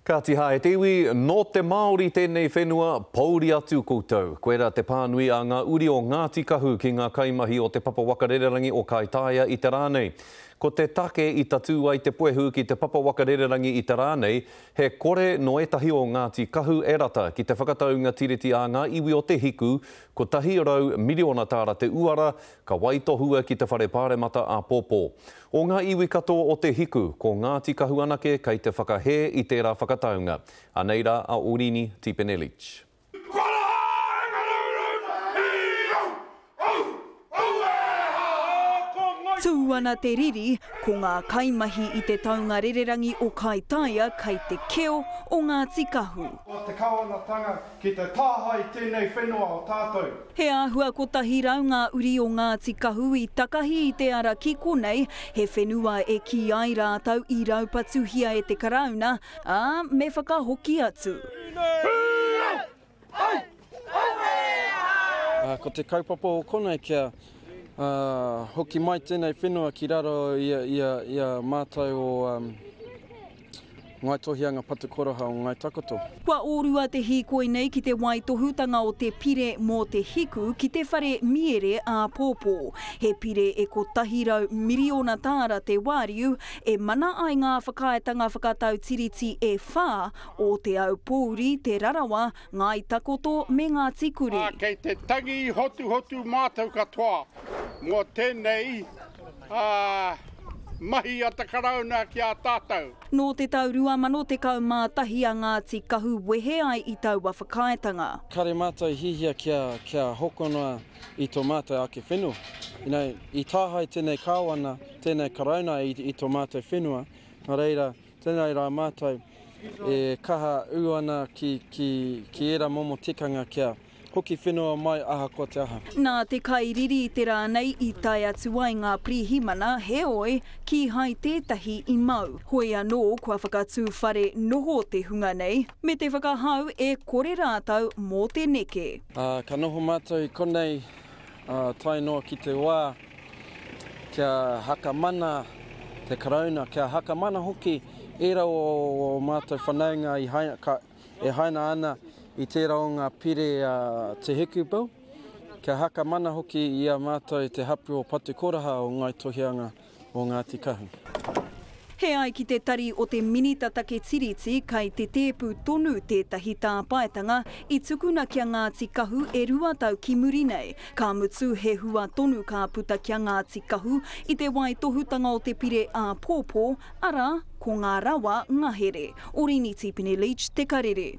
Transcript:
Kāti hā e te iwi, nō te Māori tēnei whenua, pōuri atu koutou. Koirā te pānui a ngā uri o Ngāti Kahu ki ngā kaimahi o te Papa Waka Rererangi o Kaitaia i te rā nei. Ko te take i tatū ai te puehu ki te Papa Waka Rererangi i te rā nei, he kore nō ētahi o Ngāti Kahu e rata ki te whakataunga tiriti a ngā iwi o Te Hiku, 100 miriona tāra te uara, ka waitohua ki te Whare Pāremata āpōpō. O ngā iwi katoa o Te Hiku, ko Ngāti Kahu anake kei te whakahē i tērā whakataunga. Anei rā a Orini Tipene-Leach. Tū ana te riri, ko ngā kaimahi i te taunga rererangi o Kaitaia kei te keo o Ngāti Kahu. O te kawanatanga ki te tāhae i tēnei whenua o tātou. He āhua 100 ngā uri o Ngāti Kahu i takahi i te ara ki konei, he whenua e kī ai rātou i raupatuhia e te Karauna, ā, me whakahoki atu. Ko te kaupapa o konei kia hoki mai tēnei whenua ki raro i a mātou o Ngāi Tohianga Patukoraha o Ngāi Takoto. Kua ōrua te hīkoi nei ki te waitohutanga o te pire mō Te Hiku ki te whare miere āpōpō. He pire e 100 miriona tāra te wāriu e mana ai ngā whakaaetanga whakatau tiriti e whā o Te Aupōuri, Te Rarawa, Ngāi Takoto me Ngāti Kuri. Ā, kei te tangi hotuhotu mātou katoa mō tēnei mahi a te Karauna ki a tātou. Nō te tau 2011 a Ngāti Kahu wehe ai i taua whakaaetanga. Kare mātou i hihia kia, kia hokona i tō mātou ake whenua. You know, i tāhae tēnei Kāwana, tēnei Karauna i, i tō mātou whenua, nā reira, tēnei rā mātou e kaha ū ana ki, ki, ki ērā momo tikanga kia, Hoki whenua mai ahakoa te aha. Nā te kairiri i te rā nei i tae atu ai ngā pirihimana, heoi, kīhai tētahi i mau. Hoi anō, kua whakatū whare noho te hunga nei, me te whakahau e kore rātou mō te neke. Ā, ka noho mātou i konei tae noa ki te wā kia hakamana te Karauna, kia hakamana hoki ērā o ō mātou whanaunga i ka, E haina ana i tērā o ngā pire a Te Hiku Bill, kia hakamana hoki i a mātou te hapu o Patukoraha o Ngāi Tohianga o Ngāti Kahu. He ai ki te tari o te Minita Take Tiriti, kai te tēpu tonu tētahi tāpaetanga i tukuna ki a Ngāti Kahu e rua tau ki muri nei. Ka mutu, he hua tonu ka puta ki a Ngāti Kahu i te waitohutanga o te pire āpōpō, arā, ko ngā rawa ngahere. Orini Tipene-Leach, Te Karere.